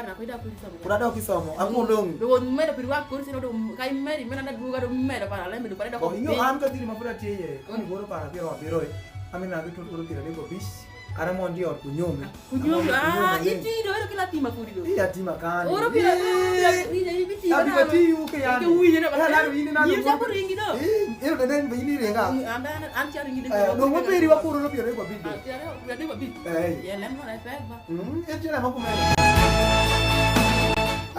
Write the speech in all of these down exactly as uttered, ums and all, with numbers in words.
apar na kwenda kuri somo. Kuna dok isomo, aku dong. Do medo pirwa kuri sino do kai meri mena na duga do medo para le medo para do. Ko inyo an ka diri ma pura tie ye. Koni goro para piro abiro. Amina gi tut goro pira ni ko bis. Kara mon di ot ku nyome. Ku nyome, ah, iti do ero kila tima kuri do. Iya tima kan. Oro pira, oro pira, iti tima. Abi ka ti yu ke yani. Ke wuyi na ba. Ya na ru yini na. Yim sa ko ringi do. Eh, ero de den be yini renga. Anda an cha ringi de. Eh, do mo peri wa kuro ro pira ko bi. Ah, pira ko bi. Eh. Ya lem na pe ba. Mm, e tira ma kumeno.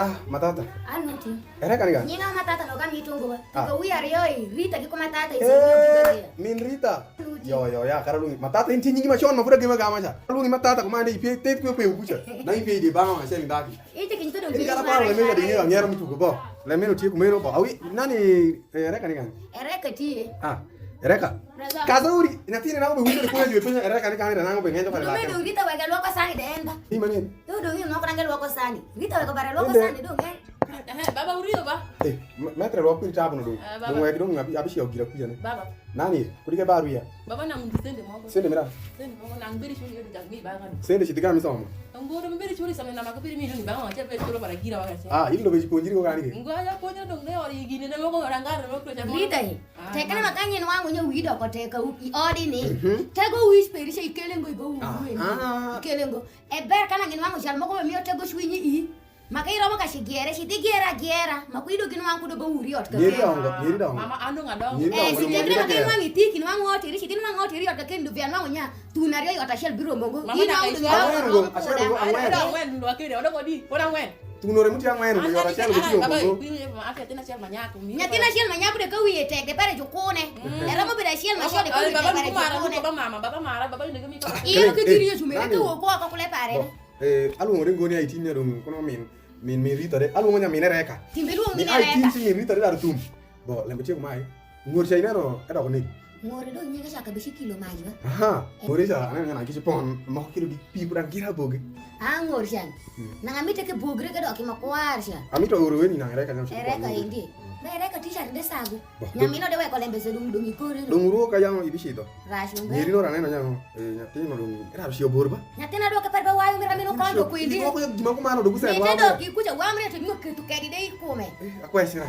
Ah, matata. Ano ti. Ere kan ga? Nyina matata no ka mi tungo ba. Ah. Ko wi aryo i Rita gi ko matata i. Eh, min Rita. Yo, yo, ya, kara lungi. Matata in ti nyingi machon ma pura gima gama cha. Lungi matata kumande ipe tet kwe kwe kucha. Na ipe de banga ma semi daki. Ite kinyi to dong. Ini kara paro le mega de ngera ngera mutugo bo. Lemeno tye kumeno bo. Awi, nani, eh, Ereka ni kanye? Ereka tye. Ah, Ereka. Brother. Kaza uri, nyathine na obe winjo ni kuno jwe penyo Ereka ni kanye, na obe ngenjo kare. Ndume dong' Rita weke lwoko sani de en ba. Ni mane? Yo dong' ino noko nange lwoko sani. Rita weke bare lwoko sani dong' en. Eh, baba uriyo ba? Eh, ma-, metre lwoko pir tabu no dong'. Eh, baba. Dong' wek dong' abi, abi shio gira kuja ne. Baba. Nani? Kudi ke bar wiya. Baba nang' sende moko. Sende mira? Sende moko nang' beri shuri yodo jak mi baba. Sende shi tigami somo. Ngoro mi beri shuri somo na mako beri mi dong' baba, achiel beri shuri para gira wa achiel. Ah, ilo be ji ponjiri ko kani ke? Ngo ya ponjiri dong' ne ori gine ne moko ora ngar ne moko cha. Rita e. Ah, tek na ma ka nyen wang'o nyo wi doko tek ka i odi ni. Mhm. Tego wich peri cha ikele ngo ibo wu. Ah, wu eni. Ah. Ikele ngo. E ber ka na nyen wang'o jal moko be miyo tego cwinyi i. Ma ka iromo ka ci giere, ci dhi giere agiera, ma ku idong inwang' kudo ba wuri ot ka. Nyiri dongo, nyiri dongo. Mama, an dong' adongo. Nyiri dongo, eh, si dong' tekri ma ka inwang' ithiki, inwang' ot iri, ci dhi inwang' ot iri ot ka kendo via nwang'o nya, thuno aryo i ot acel biro mbo ngo. Mama, in na nwang'o dong' iromo. Ang'wen ngo, acel ngo, ang'wen. Ang'wen, ang'wen, dwakere, odoko di, pod ang'wen. Thuno re mutye ang'wen, yo acel go tye baba, baba, baba, nyathina acel ma nyako de ka wiye tek de pare jukune. Mm. Eromo bedo acel ma code ka wiye tek pare jukune. Baba mara, baba mara, baba yunde mi. Iyo ke giri yo cumere ke wo ko ko kule pare. Eh, alwong'o ringo ni ai tin ne dong' kuno min, min, min Rita de. Alwong'o nyamin Ereka. Timbe luongo min Ereka. Ai tin ci min Rita de dar thum. Bo, lembe tieko mai. Ng'or ca ineno edoko negi? Ng'or dong' nyinge ca kabici kilo mac ba. Aha. Ng'or ca aneno nyanan kici pon moko kilo di pi kudan gira boge. Ah, ng'or ca. Hmm. Nang' amite ke bogre ke dok i makwar ca. Amito oro weni nang' Ereka nyam. Ereka indi. Hmm. Ba Ereka tica de sagu. Bo. Nyamino de weko lembe se dong' dong' ikore. Dong' uruwo ka yamo ibicidho. Rac umbe. Nyeri no raneno nyango, eh, nyathino dong' eraro ci obor ba? Nyathina dwoke per ba wayo mira mino konto kwindi. Ni moko gima kumano dong' useno. Nite dok ikuca wamre to mio keto kedi de ikume. Eh, akwesira.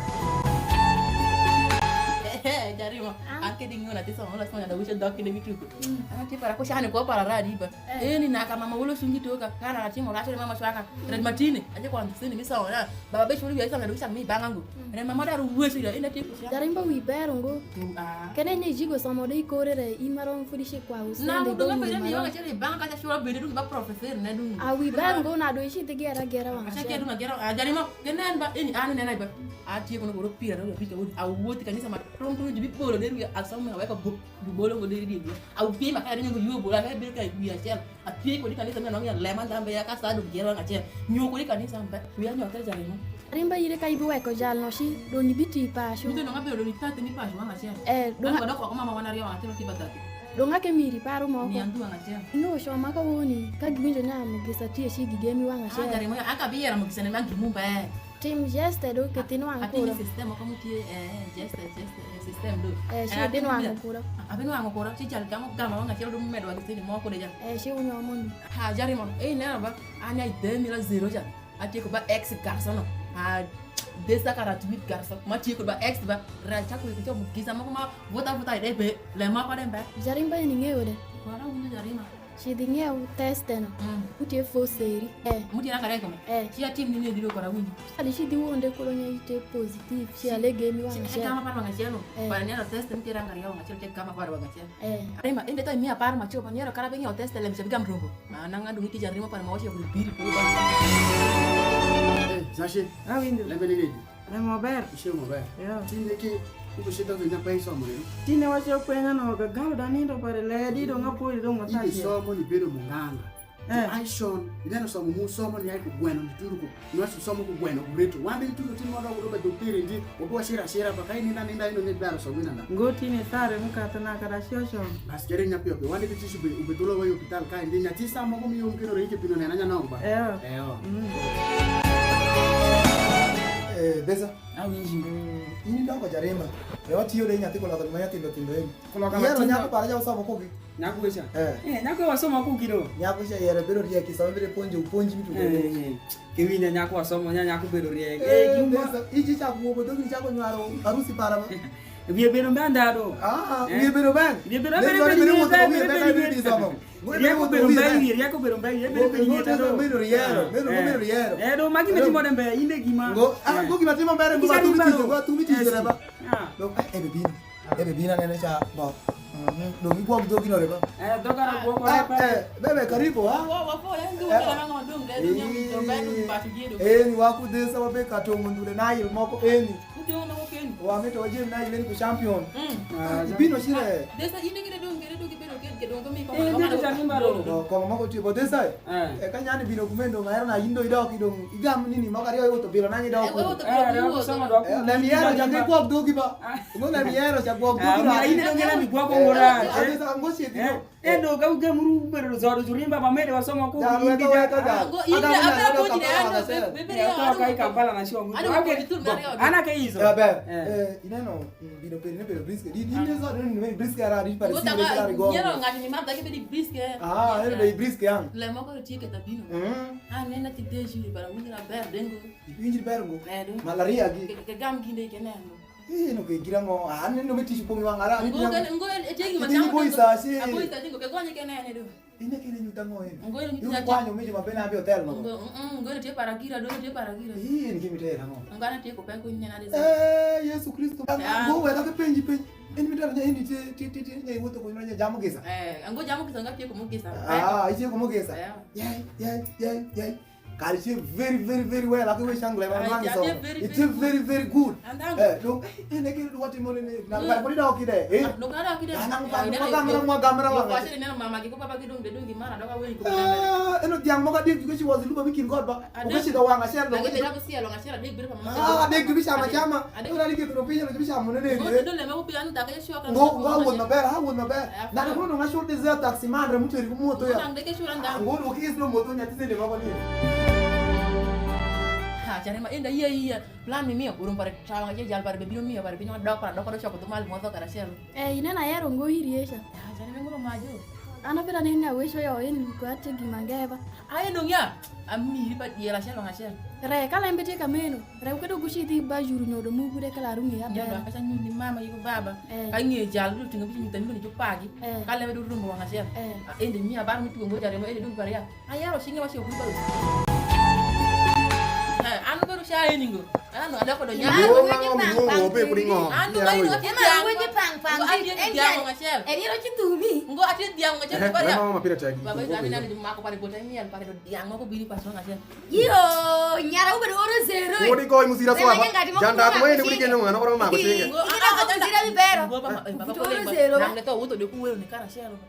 Eh, Jarimo, ah, an kedi ng'eyo nyathi somo, wala somo nyanda wuce dok kede mituko. Mm. An atye para kucane kwa para radi ba. Eh. Eh, ni naka mama wolo sungi toka, kana atimo racho ni mama chwaka. Mm. Red matine, aje kwa sini mi somo na. Baba be chulo wiya somo nyanda wuce mi banga ngo. Mm. Red mama daru wuce ya, ina tye kucane. Jarimbo wi ber ngo. Ah. Kene ni jigo somo de ikore re, in ma romo fodi shi kwa usende. Na mo donga bere mi wanga chere banga kacha shura bere dungi ba professor ne dungi. A wi ber ngo na do ishi te gera gera wanga. Acha ke dunga gera, ah, Jarimo, kene an ba, eni an nena ba. A tie kono goro pira do pika wodi. A woti kanisa ma tong tong jibi bolo de wi asamu ya weka bu, bu bolo ngo de di. A wi ma ka de ngo yuo bolo, ka bere ka wi achiel. Athiei kodi kanisa mi anwang'o ya lema Nzambe ya ka saa dong' gero wang' acel. Nyo kodi kanisa mbe, wiya nyothre Jarimo. Rimba ire ka ibiweko jalno ci, dong' ibiti i paco. Nyithindo nga bedo ni thate mi paco wang' acel. Eh, dong' an wadok oko mama wan aryo wang' acel ki bathate. Dong' ake miri paro moko. Ni andhu wang' acel. Ing'eyo co ma kawoni, ka giwinjo nya mugisa tye ci gigemi wang' acel. Ah, Jarimo, an ka biyero mugisa ne man gimu mbe. Tim geste do, kethin wang' kura. Atimo system moko mutye, eh, geste, geste, eh, system do. Eh, ci abin wang' kura. Abin wang' kura, ci jal gamo gama wang' acel do mumedo wa gi sini moko de ja. Eh, ci unyo mondo. Ha, Jarimo, eh, neno ba, an ya idhe mila zero ja. Atieko ba ex garso no. Ha, desa kara tweet garso. Ma tieko ba ex ba, ra chako yuko cho mugisa moko ma vuta vuta ide be, le moko de mbe. Jarimba ni ng'eyo de. Wala wundo Jarima. Ci dhi ng'iew teste no. Mm. Mutye fo seri. Eh. Mutye ranga reko. Eh. Ci atim ni ne biro kora winjo. Adi ci dhi wonde kuro nye ite positive. Ci ale gemi wang' acel. Ci kama par wang' acel. Eh. Para neno teste mutye ranga reko wang' acel, ci kama par wang' acel. Eh. Rema, ende to imiya par ma chopa, nyero kara be ng'iew teste lem, ci bigam rombo. Ma nang' adu miti Jarima par ma wacho kuri biri kuro ba. Eh, Zashi. Awinjo. Lembe ni negi. Remo ber. Ishe maber. Yeah. Tinde ki, ibo shida zo nyapa isomo rero. Tinde wacho kwenya no, gagalo da nindo pare ledi, dong' apuonjo dong' masaji. Ibe somo ni bedo munganga. Eh. Action, ineno somo mu somo ni ai ku gweno ni turu ku. Nwa si somo ku gweno ku reto. Wande ni turu tin mondo wudo bedo pire ndi, wudo shira shira pa kai ninda ninda ino ni bero somo ninda. Ngo tinde sare mu kata na kada shosho. Bas kere nya piyo piyo. Wande ki tisu be, ube tulo wa hospital kai ndi nya tisa mo ko mi yom kino re ike pino nena nya nong ba. Eh. Eh. Mm. Eh, Besa. Awinji. Mm, in idongo Jarima. Ne watiyo de nyathi kuloka gima nyathi ndo tindo eni. Kuloka. Yero matinda. Nyako para ja usomo kugi. Nyako wecha. Eh. Eh, nyako wasomo kugi do. Nyako cha yero bedo riek, sama bedo puonjo, puonji mitu. Eh, eh. Kiwinja nyako wasomo, nya nyako bedo riek. Eh, eh, Juma. Besa, iji chako wuogo, dogi chako nywaro, harusi para ba. Wiye bedo mbanda do. Ah, eh, wiye bedo mbanda. Wiye bedo mbanda. Riek obedo mbanda, wiye bedo mbanda, wiye bedo mbanda, wiye bedo mbanda do. Bedo riero, bedo, eh, bedo riero. Eh, do magi matimo de mbe, in be gima. Ngo, ah, eh, go gima timo mbere, ngo, atumi tije, ngo, atumi tije, eh, ba. Ah. No, eh, ebe bino. Ebe bino nene cha, bo. Mhm. Dong' igwok dhogi no, reba. Eh, dhoga na gwok, ah, eh, bebe, karibu, ha? Wa, wa, wa, eh, eh, eh, ni waku dhesa wabe katongo ndule na yil moko eni. Mutimo moko keni. Wa mito wajem na yil eni ku champion. Mm. Ah, ibino chire. Dhesa in gire dong', gire dong' ibedo kedi. Kong'o moko tye bote sai. Eh. E ka nyani bino kumeno dong' aero na in do idok idong' igam nini moko aryo iwuto bilo nang idok. Eh, eh, somo dok. Eh, lem yero ja ke gwok dhogi ba. Ngo lem yero ja gwok dhogi ba. Ah, in dong' ng'ela mi gwok ngora. Adesa ngo siedhi do. Eh, do ka uge muru bedo zodo jurimba ba mede wasomo ko. Ja weta weta ja. Ngo in abira ko jine ano bebe ya. To ka i Kampala na shongu. Ana ke izo. Ya ber. Eh, ineno. Mm, bino peri ne bedo briske. Di, di ne so, ne, ne briske ara, di pare si, ne ara go. Nyero ng'ato ni madha ke bedi briske. Ah, ne bedo briske yang. Le moko tye ke tabino. Mm. Ah, ne na ti de juri bara winyi na ber dengo. Winyi ber go. Eh, do. Malaria gi. Ke, ke gam ginde ke neno. Eh, no ke gira ngo. Ah, ne no meti chupo ngi wangara. Ngo, ngo, e tegi ma. Ni boy sa si. A boy sa dengo ke gonye ke nene do. Ine kine nyuta ngo en. Ngo en nyuta. Yu kwanyo mi juma bena abi hotel no. Ngo, mm, ngo en tie para gira, do tie para gira. Ii, en kimi tera ngo. Ngo ana tie ko pe ko nyina de. Eh, Yesu Kristo. Ngo wera ke penji penji. En mi tera nya en tie tie tie tie nya wuto ko nya jamu gisa. Eh, ngo jamu gisa nga tie ko mo gisa. Ah, itie ko mo gisa. Yai, yai, yai, yai. Kari che very, very, very well. Ake we shangula man wangi so. It's very, very good. Eh, no, eh, ne kiri duwa timo ne na kari podi da okide. Eh. No kari okide. Ana mwa gamra mwa gamra wa. Kwa shiri neno mama ki ko papa ki dong de dong ki mara doka we ko. Eh, eno diang mo ka diang because she was luba bikin god ba. Ko shi da wanga shel do. Ake da ko sielo nga shela de bir pa mama. Ah, de gibi shama shama. Ora ni ke to pinyo gibi shama ne ne. Ngo do le me ko piano da ka shwa ka. Ngo ngo won maber, ha won maber. Na ko no nga shol de za taxi man re mu teri ko mo to ya. Nang de ke shwa nang. Ngo do ki is no mo to nya. Ha, cari ma inda iya iya. Plan mi mio, urum pare cawa nga jal pare bebino mio pare bino dok pare dok dok choko dhumal mo dho kara cel. Eh, inena yero ngo iri esha. Ha, cari mi nguro majo. Ana pira ni nya wecho yo en ko ate gi mangeba. Aye dong ya. Amiri pa diela cel nga cel. Re ka lembe te kameno. Re ukedo guci dhi ba juru nyodo mu gude kala rungi ya. Nyodo ka nyu ni mama yugo baba. Eh. Ka ngi jal du tinga bi nyu tani ni jupagi. Eh. Ka lembe du rumbo nga cel. Eh. Ende mi abar mi tugo jare mo ende du pare ya. Ayaro cinge ma ce okwi balo. Eh, an bero ca eni ngo. An no adoko do nya. Iluongo ang'o miluongo wo be pud ing'om. An no ma ino ati diang. Ema weche pang pang. Ngo ati diang ng'acel. Eri ro ci thumi. Ngo ati diang ng'acel. Eh, baba ya. Mama pira tagi. Baba ya ni nani mako pare bota miel pare do diang moko bini pas ng'acel. Yo, nyara ubedo oro zero. Wodi goyo musira swaba. Janda kuma yende wodi kendo ng'ano koro mako cinge. Ngo ati oro zero. Ngo baba baba ko le. Nang ne to wuto de kuwero ni kara celo.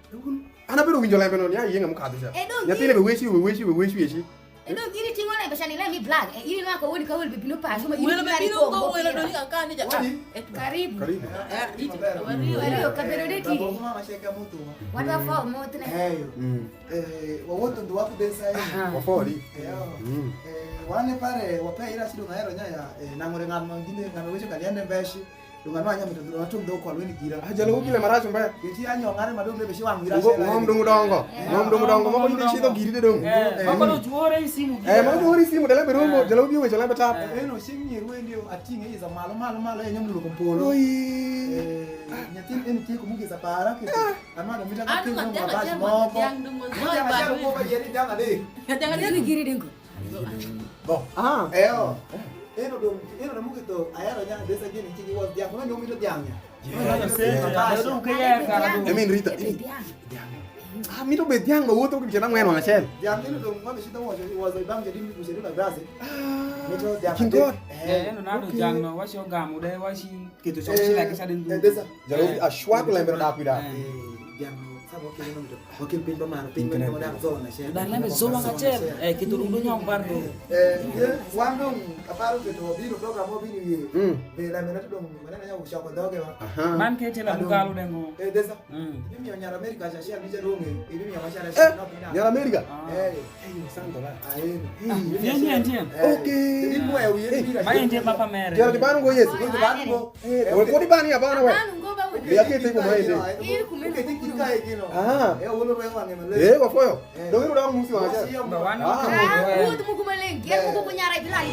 An abiro winjo lembe no, nia yienga mukadhu cha. E dong' nyathine be wechi, be wechi, be wechi, wechi. E dong' iri ting'o lembe cha ni lemi blag. E iri nwako woni ka welo be bino pacho ma iri welo be bino ko welo doni ka kani ja. Karibu. Karibu. Eh, iti. Wario ka bedo de ti. Baba mama sheka mutu. Wata fo motne. Eh, wawuotho ndhu waku den sa eni. Wafori. Wan e pare wape ira sido ng'ayero nyaya nang'ore ng'at ma ginde ng'ama wecho kaliende mbeshi. Dong' anwang'o nyamito dhura watum dho kwalweni gira. Ah, jalo wukile marac mbe. Keti anyo ng'are ma dong' lebe shi wang' gira. Ng'om dong' dongo. Ng'om dong' dongo. Moko yudi chidho giri de dong'. Eh, moko no juore i simu. Eh, moko juore i simu de lembe dongo. Jalo wukile wecho lembe tap. Eh, no shing' nyi ruendi ating'e iza malo malo malo enyo mulo ko polo. Oi. Eh, nyatin en tie ko mugisa para ke. Anwang'o mita ka kilo mo bash moko. Mo janga jalo ko ba yeri danga de. Danga de giri dengo. Bo. Ah. Eyo. Eno dong, eno na mugi to ayaro nya desa gini chini was dia kuna nyomi to dia nya. Emin Rita. Ah, mito be diang ma wuotho ki jana ng'wen wang' achiel. Diang eno dong ma bishita wacho was a bang jadi mi kuseri na grase. Mito diang. King God. Eh, eno nado jang no wacho gamu de wachi keto chong sila kisa den du. Desa. Jalo ashwa kulembe na pida. Diang no sabo kile no mito. Wakil piny pa malo, piny ma dak zona cel. Dak lembe zona ka cel. Eh, kito rudo nyong bar do. Eh, wan dong aparo keto wabino program wabino yie. Be lembe na to dong mana na nyong choko doge wa. Man ke chela mugalo dengo. Eh, desa. Mimi nyara America cha shia ni cha donge. Mimi nyara cha. Eh, nyara America. Eh, santo la. Ayo. Bien, bien, bien. Okay. Ni mo ya wiye ni. Mai ndie mapa mere. Jara di banu go yes. Ko banu go. Eh, we kodi bani abana we. Banu go ba we. Ya ke te ko mai de. Ke ti kika e kino. Ah. Eh, wolo we wa ngema le. Eh, wa foyo. Dong iru dong musi wa cha. Ba wan. Ah, wuoth mugu maleng. Gel mugu kunyara bilali.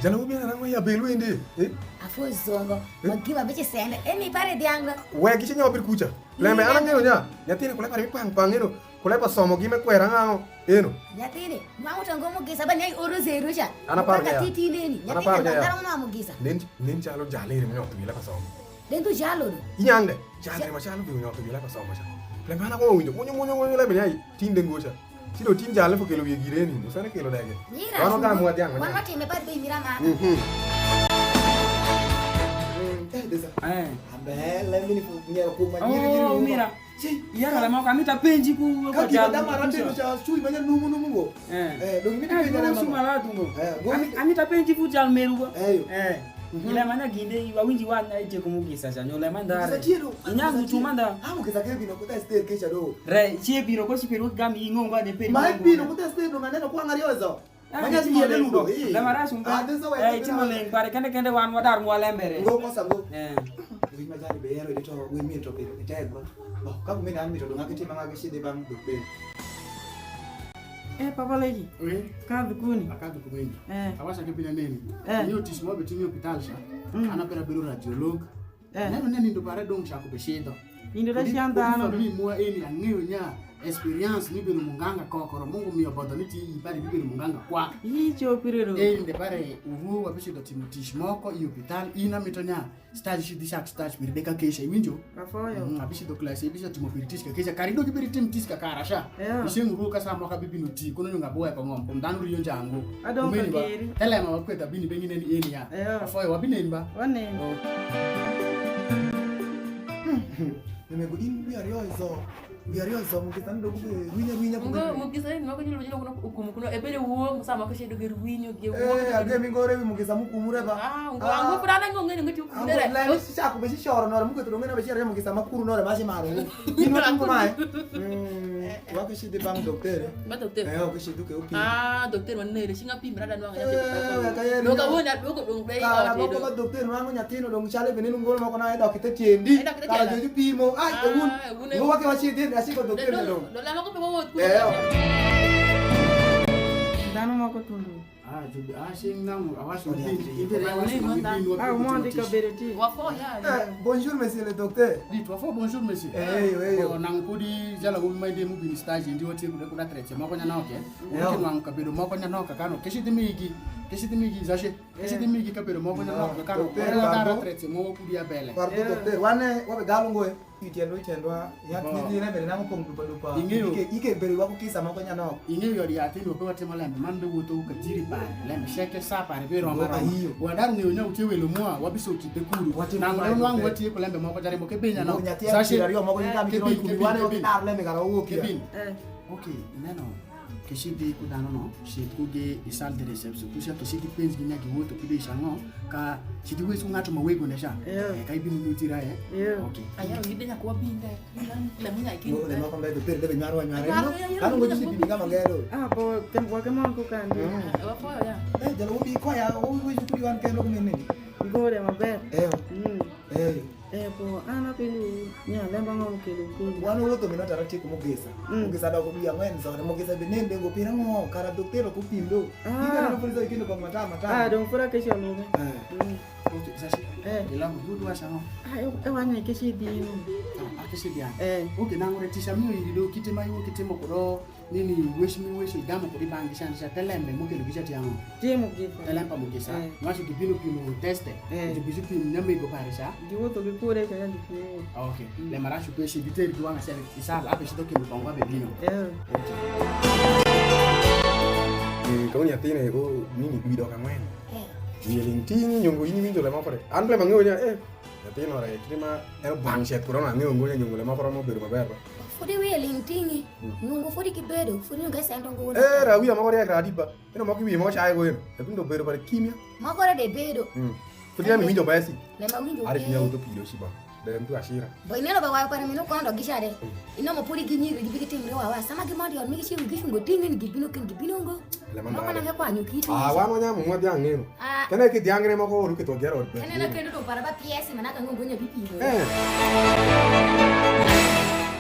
Jana wubi na ngwa ya belu ende. Eh? Afo zongo. Magima biche sende. Eni pare dianga. We kiche nyawa bir kucha. Lembe an ang'eyo nya. Nyathini kule pare mi pang pang eno. Kule pa somo gi me kwera ng'ang'o. Eno. Nyathini, nwang'o to ngo mugisa ba ne oro zero cha. An aparo nya. Kaka titi neni. Nyathini ba daro ng'o mugisa. Nen nen chalo jalere mo nyoto gile pa somo. Dendo jalo do. Inyang'de. Jalo ma chalo bi nyoto gile pa somo cha. Lembe an akwa winjo. Munyo munyo munyo lembe nya. Tinde ngo cha. Ci do tin jale fo kelo wiye gire ni, musana kelo dege. Nyira. Wan ogam wa dhiang'. Wan watime bad bei mira ma. Mhm. Eh, Pesa. Eh. Ambe, lembe ni fu-, nyero kum ma nyiri, nyiri. Oh, nyiri mira. Ci. Yara la moko, amita penji ku, ka kwa gin jal ma ratego ca cui ma nyanumu numu ngo. Eh. Eh, dong' imito penja lema. Su malatu ngo. Eh, ngo. Ami-, amita penji fu jal meru go. Eh, yo. Eh. Mhm. Ile mana ginde, wawinji wan na ije ku mugisa ca, nyo le mandare. Mugisa tiedo. Inyang' mutu manda. Ah, mugisa ke bino kuta ster ke ca do. Re, chie biro ko chipiro gami ingo ngwa ne peri. Mai bino kuta ster do, maneno kwa ng'ari ozo. Ah, manya itimo leng' ludo, eh. Lema rac unga. Ah, this is how I, eh, itimo leng', pare kende kende wan wadar mwa lembere. Ngo kosa ngo. Eh. Wi ma jani be yero ni to, wi min to piny ni tek ba. Ba, ka kumene an mi to dong' akitimo ang'a kicidhi bang' dok piny. Eh, Papa Lady. Wi? Kadh kuni. Akadh kumene. Eh. Awacha ke piny aneni. Eh. Ni otis mo be timi hospital sha. Mm. An abera bedo radiolog. Eh. Neno ne nindo pare dong' cako becidho. Nindo da cian dhano. Famili mwa eni ang'eyo nya experience mi bedo munganga kokoro, Mungu mio bodho ni ti i pare bibedo munganga kwa. Ii, copire ro. Eh, inde pare uru wabicidho timo tic moko i hospital, in amito nya stage ci dhi cak stage pire de ka keca, iwinjo? Afoyo. Mm, abicidho class, ibicidho timo pire tic ka keca, kari dogi biri tim tic ka kara sha. Yeah. Iceng uru ka sa moko abibino ti, kono nyunga buwe ko ng'om, kum dhanu riyo njangu. Adong' ka geri. Telema wakwedha bini be ng'ine ni eni ya. Yeah. Afoyo, wabinen ba? Wanen. Oh. Nego in wi aryo izo. Wi aryo izo, mugisa ni dogu be rwinya rwinya. Ngo, mugisa ni moko nyulo nyulo kuno ukumu kuno. Ebere wuo, musa moko shedo ge rwinyo ge wuo. Eh, age mi gore wi mugisa mukumure ba. Ah, ngo, ah, ngo kurana ngo ngene ngati ukumure. Lani si chako be si shoro nore, muketo ngene be si aryo mugisa makuru nore ba si maro. Ino tungo mai. Mm, wake si de bang doktere. Ba doktere. Eh, wake si duke upi. Ah, doktere wanere, singa pi mrada nwanga. Eh, ka yene. Doka wona, doka dong be. Kara moko ba doktere nwango nyathino dong chale bene nungolo moko na edok ite tiendi. Edok ite tiendi. Kara joju pimo. Ai, e wun. Ah, e wun. Ngo wake wachi dhi, asi ko doktere dong. Dola moko pe wawuoth kuno. Eh. Dhano moko tundu. Ah, ju-, ah, sing nang, awas mo din. Inde na awas mo din. Ah, mo ndi ka bere ti. Wafo ya. Eh, bonjour, monsieur le docteur. Dit, wafo, bonjour, monsieur. Eh, yo, eh, yo. Oh, nang kudi jala wumi ma inde mu bin stage, ndi watieko de kuda trece moko nyanoke. Yo. Wunti nwang'o kabedo moko nyanoka kano. Kesi dhi migi, kesi dhi migi, zashe. Kesi dhi migi kabedo moko nyanoka kano. Docteur, dara trece moko kudi abele. Pardon, docteur. Wane, wabe galo ngoye. I tiendwa, i tiendwa, yath nyithi lembe nang'o pong' dupa dupa. Ing'eyo. Ike, ike bedo wa ku kisa moko nyanok. Ing'eyo yod yath ni wape watimo lembe, man be wotho ka jiri pare, lembe ceke sa pare be roma roma. Wadar ng'eyo nya utye welo mwa, wabiso kite kuru. Nang'o nwang' watye ku lembe moko jarimo ke bin nyanok. Nyathi ya piero ariyo moko ni kami kiro ikumi wane wakinar lembe kara wawuok ya. Kebin. Eh. Okay, ineno. K'ecidhi ku dhanu no, cidh ku gi i sal de reception. Ku ca k'ecidhi penj gi nya giwotho ki de i cang'o, ka cidhi wes ku ng'atu ma wegone ca. Yeah. Eh, ka ibino nuti ra, eh? Yeah. Okay. Aya, wi de nya kwa binde. Ila, ila mi nya ikin. Mo, le moko mbe, ber, ber, nyarwa, nyarwa. Nyarwa, nyarwa, nyarwa. Kanu ngo jisi bibi kama gero. Ah, bo, kem, bo, kem on ku kande. Mm. Eh, wa foyo ya. Eh, jalo, wo bi kwa ya, wo, wo, wo, kudi wan kendo kumene. Gore maber. Eh. Mm. Eh. Eh, po, an apenjo nya lemba ng'o mukelo penjo. Wan wuwuotho mino tara tieko mugisa. Mm. Mugisa doko dwi ang'wen zore, mugisa be nen dengo pira ng'o, kara dokter ok opim do. Ah. Ika neno polisi ikino kong mata mata. Ah, dong pura kesho lume. Eh. Mm. Okay, sasa. Eh. Ila mo gudu wa sama. Ah, e, e wanya kesho dino. Ah, ah, kesho dia. Eh. Okay, na ngore tisha mio iri do kite ma iwo kitimo kudo. Nini wec mi wec igamo kudi bang'gi can ca te lembe mukelo gica ti ang'o? Timo gin. Te lembe pa mugisa. Eh. Ng'aco gibino pimo teste. Eh. Gibino pimo nyamigo pare ca. Giwotho gikure ca ya gipimo. Ah, okay. Mm. Lembe arac upeci giteri gi wang' acel i sal, ape cidho kendo bongo abe bino. Eh. Okay. Eh, kamu nyathine ko nini wi dok ang'wen. Eh. Wiye ling' ting' nyongo in iwinjo lembe moko de. An lembe ang'eyo nya, eh. Nyathino re, kinde ma en obang' ceth kurono, ang'eyo ngo nya nyongole moko romo bedo maber ba. Fodi wiye ling' ting'i, mm, nungo fodi kibedo, fodi nungo esento ngo. Eh, ra wiya moko riek ra adiba. Ino moko wiye moko caye go eno. Epin do bedo pare kimia. Moko re de bedo. Mm. Fodi ya mi winjo basi. Le ma winjo. Ari kinya uto piro shiba. De mtu ashira. Bo ineno ba wa pare mino kondo gishade. Mm. Ino mo podi ginyiri gibi gitimre wa wa. Sama gimondo yon mi gichiwo gichungo ting'i ni gibino kin gibino ngo. Moko nang'e kwanyo kiti. Ah, wan wanyamo mwa dhiang' ng'eno. Ah. Kene ki dhiang'ne moko uru ketho gero od. Kene na kendo to para ba P S ma naka ngungu nya bibi. Eh.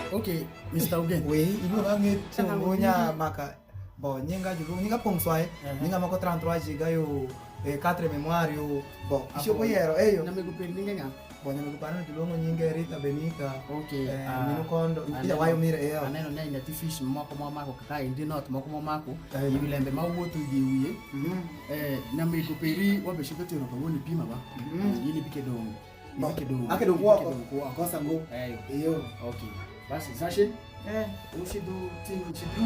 Okay, Mister Ogen. We, ibu na nge tungu nya maka. Bo, nyinga julu, nyinga pong swai, eh, nyinga moko trente-trois jiga yo, eh, quatre mémoire yo. Bo, isho ko yero, eh, yo. Na me gupin ninge nga? Bo nyamego pare ni julwongo nyinge Rita Benita. Okay, eh, ah, mino kondo, aneno, ija wayo mire, eh. Aneno ni nyathi fish moko ma omako kaka indi not moko ma omako, eh, i wi lembe ma wuotho i wiye. Mhm. Eh, nyamego peri wabecidho tero ka woni pima ba. Mhm. Eh, in ibike dong'. Ibike dong'. Ake dong' kwoko. Ibike dong' kwoko. Kosa ngo. Eh, yo. Iyo. Okay. Basi, Sashe? Eh. Usidu tin sidu.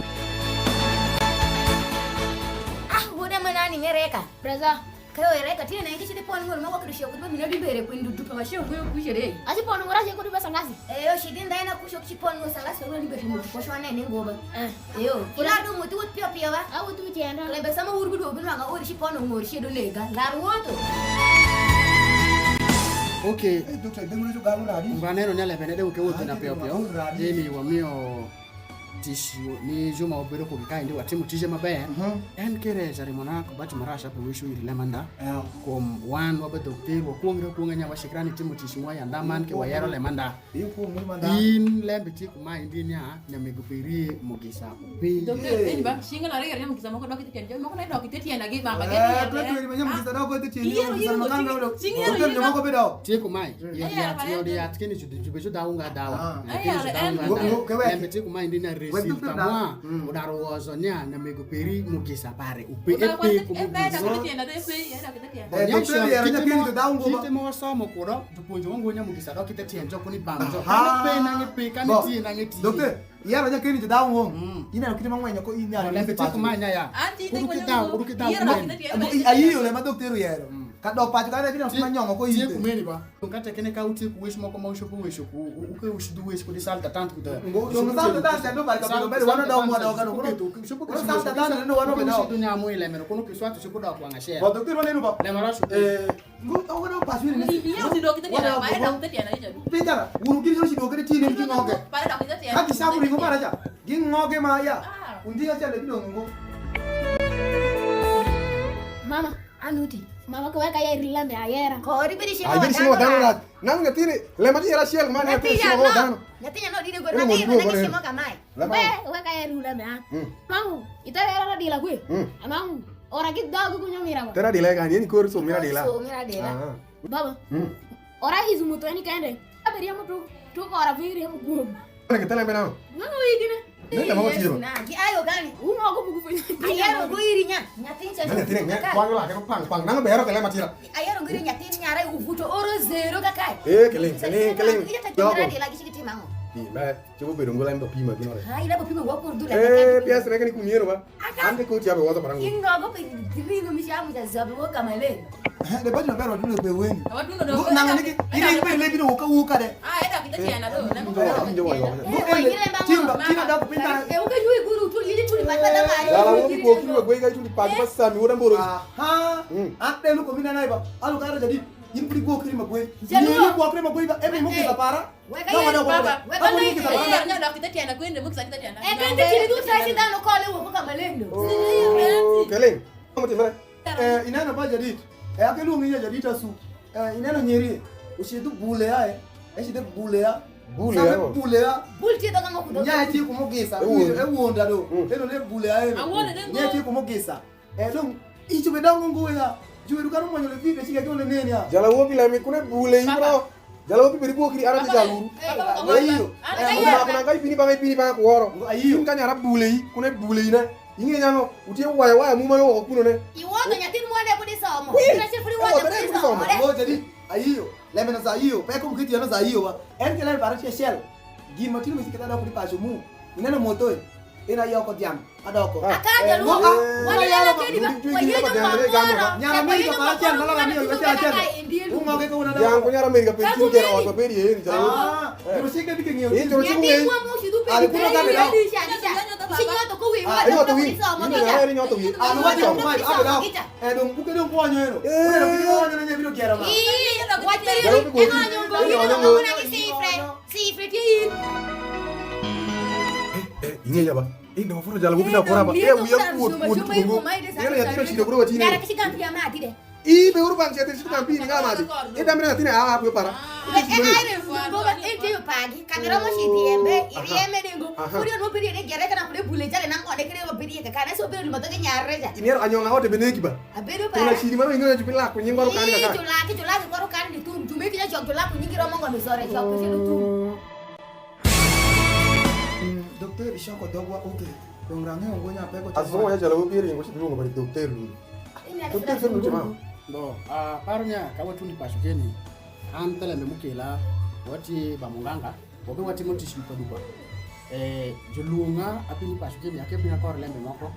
Ah, wuda manani mereka. Brother. Ka yo ere ka tine nengi cidi pon ng'ol ma wakri shok ba mina di bere kwin dudu pa shok yo kuche de. Aci pon ng'ora je kudu besa ngasi. E yo cidi ndai na kusho ki pon ng'ol sangasi ko ni bere mo ko shwa ne ne ngoba. Eh. Yo, kula do mo tu pio pio ba. A wutu tienda. Klembe sama wuru bi duogo nwang'o ori ci pon ng'or ci do nega. Lar woto. Okay. Eh, doctor, ibe ng'ulo jugalo nadi? Unganeno ni alembe ne de wuke wuoth na piyo piyo. Jeni wamiyo tic ni ju ma wabedo kugi kaendi watimo tije maber. Mhm. En kere jarimona ku ba timarac ape weco iri lemanda. Yeah. Kum wan wabedho ker wakwongre akwonga nya wacikra ni timo tic mwa yanda man ke wayero lemanda. Ikwong ni manda. In lembe tye kumae, indi nia nyamego peri mugisa upe. Doktor, eni ba, cinga na rega nyamugisa moko dok i tiend, moko na dok i tiend agi ba, ba. Eh, geti ya, tu tu ni nyamugisa dok i tiend, nyamugisa moko dok. Cinga na rega moko be dok. Tye kumae, yod yath, yod yath kini ju ju ju dawu nga dawa. Ah. Kini ju dawu nga dawa. Lembe tye kumae, indi nia resi tamwa, udaro wozo nya nyamego peri mugisa pare upe, epe ku mugisa. Eh, doctor, yara nyakeni ju dawu ngo ba. Kite ma wasomo kudo, jupuonjo ngo nya mugisa dok kite tiend jo kuni bam jo. Aha. Kani pe nange pe, kani ti nange ti. Dokte, yaro nya keni jidhaw ng'om. Mm. Ineno kite ma ng'weny ko in nyalo. Lembe tye kumae nya ya. An ti kudu kidhaw, kudu kidhaw. Ayiyo le ma dokte oyero. Mm. Ka dok paco kare bino ma nyong'o ko ite. Tye kumeni ba. Kata kene ka utye ku wec moko ma ucopo weco ku, u-, uke ucidhu wec kodi sal tatant kuda. Ngo, ngo sal tatant ndo bari ka bedo bedo wano dok mwa dok ano. Ucopo ke ucopo ke sal tatant ndo wano bedo. Ucidhu nyamu ilemeno kono kiswatu copo dok wang' achiel. Ba dokte waneno ba. Lemara cupo. Eh, Ngo, ogo dok pacu ni. Iyo, si dok ite tienda, ma edok ite tienda, ijo. Peter, wuru gin yo si dok ite tienda, gin ngoge. Ka ki sabu ringo para ca, gin ngoge ma ya. Undi ya ca le bidong ngo. Mama, anuti. Mama, ko weka ya rila me ayera. Ko ri bidi shi. Ai, bidi shi mo dano la. Nang na tini, le ma ti era shel ma na tini shi mo dano. Na tini no dine go na tini mo kamae. We, weka ya rila me a. Mamu, ita era dila kwe. Mamu. Ora ki dhogi ku nyomira wa. Tera dila gani, yeni kor so mira dila. So mira dila. Aha. Baba. Mm. Ora izu muto ni kende. Abe riemo tu, tu ora vi riemo guom. Ana ke tele mena. Ng'ano wigi ne? Nenda mama tiro. Na, ki ayo gani? Umo ko bugu fanya. Ayero go iri nya. Nyatin cha. Nenda tire ne. Kwa la ke pang pang. Nanga bero kele matira. Ayero go iri nyatin nyara uvuto oro zero ka kai. Eh, keling, keling, keling. Ita tira dila kishi kitimango. Di, ba. Cobo bedo ngola ndo pima gino re. Ha, ina bo pima wa por dula. Eh, pias ne kani kumiero ba. Aka. Ande ko tiabe wazo parango. Ingo go pe ringo mi chamu cha zabi wo kamale. Eh, de badi na bero dula pe weni. Awa duno do. Nanga niki, ina ibe le bino woka woka de. Ah, eda kita tiana do. Nanga. Njo wa yo. Timba, tina da kupinda. E uka yui guru tu ili tu ni mata da mari. Dala wo ki bo ki wo gwe ga tu ni pa ba sami wo da mboro. Aha. Ande luko mina nai ba. Alu kara jadi. In pudi gwokri ma gwe. Jaluo. Ni gwokri ma gwe ba, emi mo kisa para. Weka yeri baba. Weka yeri baba. Nya dok kita tiana kwende, mo kisa kita tiana. Eh, kende tiri du sa si dano kole wo ko kamalendo. Oh, keling. Mo timre. Eh, ineno ba jadit. Eh, ake luongi ya jadit asu. Eh, ineno nyeri. Usidu bule ya, eh. Esi de bule ya. Bule ya. Bule ya. Bul ti doga mo kudo. Nya ti kumo gisa. E wonda do. Eno ne bule ya. Nya ti kumo gisa. Eh, dong, ico be dongo ngo ya. Juwedu karo mwonyo le video, cika kyo le neni ya. Jala wo bi lami kune bule i bro. Jala wo bi beri bokri ara te jaluru. Ayo. Eh, kuna kai pini banga, pini banga kuworo. Ayo. Kin kanyara bule i, kune bule i ne. Inge nyano, utie waya waya muma yo kuno ne. Iwoto nyatin mwande kudi somo. Ina chifuri wote kudi somo. Wo jadi, ayo. Lembe na za iyo, pe kum kiti na za iyo wa. En ke lembe bara che shel. Gin ma tino mi siketa da kudi pacho mu. Ineno moto e. Ina yoko dhiang'. Adoko. Aka jaluo. Wala yala kedi ba. Wayinyo moro. Nyara mi ka para chen mala mi yo cha chen. Ungo ke kuna da. Yang ko nyara mi ka pe tin ke ot ba beri e ni jaluo. Ah, yo sike bi ke ngiyo. Ni to sike ngiyo. Ali kuna ka da. Sinyo to ko wi. Ah, yo to wi. Ni nyara ni nyoto wi. Ah, wa to mai abda. Eh, dong buke dong kwa nyo eno. Kuna dong buke kwa nyo na nyo biro gera ma. Ii, watiri. Eno nyo ngo. Eno nyo ngo. Sifre, sifre ti. Eh, eh, inge ya ba. Eh, ndo foro jalo bina kora ba. Eh, uya kuot kuot kuot. Eno ya tira shida kura watine. Nara kisi kampi ya mati de. Ii, be uru bang' cete shida kampi ni ngama di. Eh, damre na tine a a kwe para. Eh, eh, ai be fugo ba, eh, je yo pagi. Kamera mo shi diembe, irieme dengo. Aha. Furi no biri ne gere kana kule bule jale nang ode kere biri ka kana so biri mo to ke nyarre ja. Inero anyonga ote beneki ba. Abedo ba. Kuna shiri mano inyo jupila ku nyingo ro kani ka. Jula ki jula ki koro kani di tum jume ki jok jula ku nyingi romo ngono sore jok ku julu tum. Mm, doctor ishoko dogwa, okay. Dong range ongo nya peko. Azo ya jala wo biri ngo shi dungo bari doctor lu. Doctor fe nuti ma. Bo, ah, paro nya ka watundi paco keni. An thelembe mukela wati ba munganga. Wabe watimo tic dupa dupa. Eh, jolwonga apini paco keni, ake piny akor lembe moko.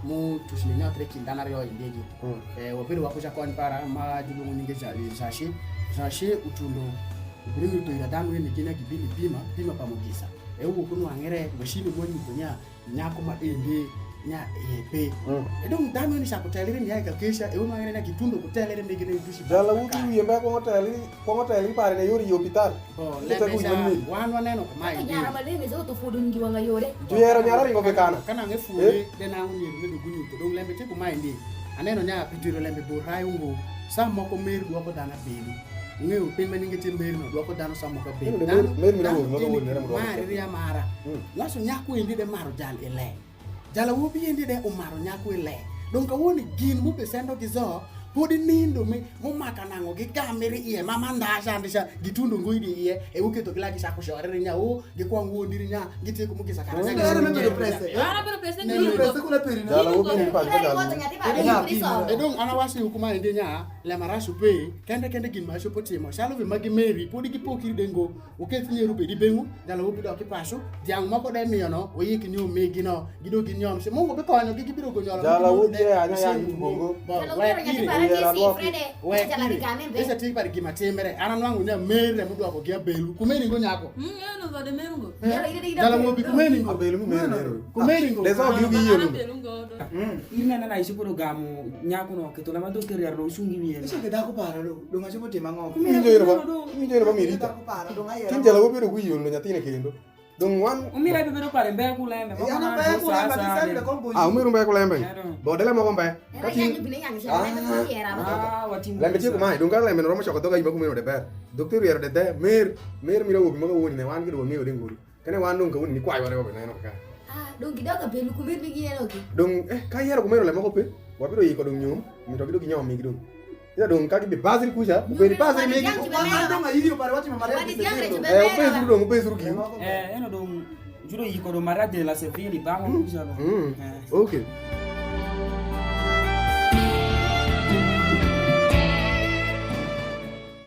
Mu tucni nyothre kind dhanu aryo i ndege. Mm. Eh, wabedo wakuca kony para ma julwongo nyinge Ja-, Jashi. Jashi utundo, ubino nyutho ira dhanu eni gin ya gibin i bima, bima pa mugisa. E wuwok unwang're, mashini mwa nyutho nya, nyako ma ende nya iye pe. Mm. E dong' dhanu eni cako telere ni ai kakeca, e unwang're nya gitundo ku telere mege ne duci. Jala wuti wiye mbe kwongo teli, kwongo teli pare ne yori i hopital. Oh, lembe ca, wan waneno kumae. Kaka nyara maleng' ezo to fudun gi wanga yore. Juyero nyara ringo be kana. Kana ng'e fule, eh? De nango nyeri medo gunyutho. Dong' lembe tye kumae ndi. Aneno nya pi twero lembe bor rayo ngo. Sa moko mer dwoko dhano abelu. Ng'eyo piny ma nyinge tye mer no dwoko dhano sa moko abelu. Dhano, dhano eni mari ri amara. Mm. Laso nyako endi de maro jal i le. Jalawobi endi de umaru nyaku i le. Dong' kawono gin m'ubisendo gizo, podi nindo mi m'umaka nang'o gigamiri ie ma mandha candi ca gitundo ngo idi ie, e wuketho gila gicaku corere nya wo gikwong wondiri nya gitieko mu gisa kara nya. An abedo prese. An abedo prese. Jalawobi ni pa jalawobi. E dong' an awaco iwu kumae ndi nya lemarac upe kende kende gin ma acopo timo calu wi ma gimeri podi gipokiri de ngo. Wuketh nyeru bed i beng'wu, jalawu bidok i pacu, dhiang' moko de mio no, wuyik nyo migi no, gidong ginyom ci Mungu bikonyogi, gibiro go nyolo. Jalawu bie anya ya nyutu bongo. Wek iri. Wek iri. Ese ti pari gima timre. An anwang'o nya mere mudwoko gi abelu. Kumeni ngo nyako. Jalawu bi kumeni ngo. Abelu mi mere mere. Kumeni ngo. Deso gi gi yelo. Iri nena na isi kodo gamo nyako no keto lama do keriar do sungi wiye. Isi ke dako para do. Dong' acopo timo ang'o? Iwinjo eno ba, iwinjo eno ba mirita. Tin jala wobedo ku yol nyathine kendo. Dong' wan umira be bedo pare mbe ku lembe. Ah, umiru mbe ku lembe. Bodele moko mbe. Lembe tye kumae, dong' ka lembe romo coko dhoga yimba kumeno de ber. Dok ti riero de de, mer, mer mira wobi moko woni ne wan gido wang'eyo de ngori. Kane wan dong' kawono ni kwayo wane wabe neno kaka. Ah, dong' gidok abelu kumeno ni gineno gi. Dong' eh ka yero kumeno le moko pe. Wabiro yiko dong' nyom, mi to gido ginyom migi dong'. Ina dong' ka gibi basri kucha, ubedi basri migi. Wan dong' ayiri opare watimo mare. Eh, ubesuru dong', ubesuru giu. Eh, eno dong' judo yiko dong' mare de la sevili bang'o kucha dong'. Mm. Eh. Okay.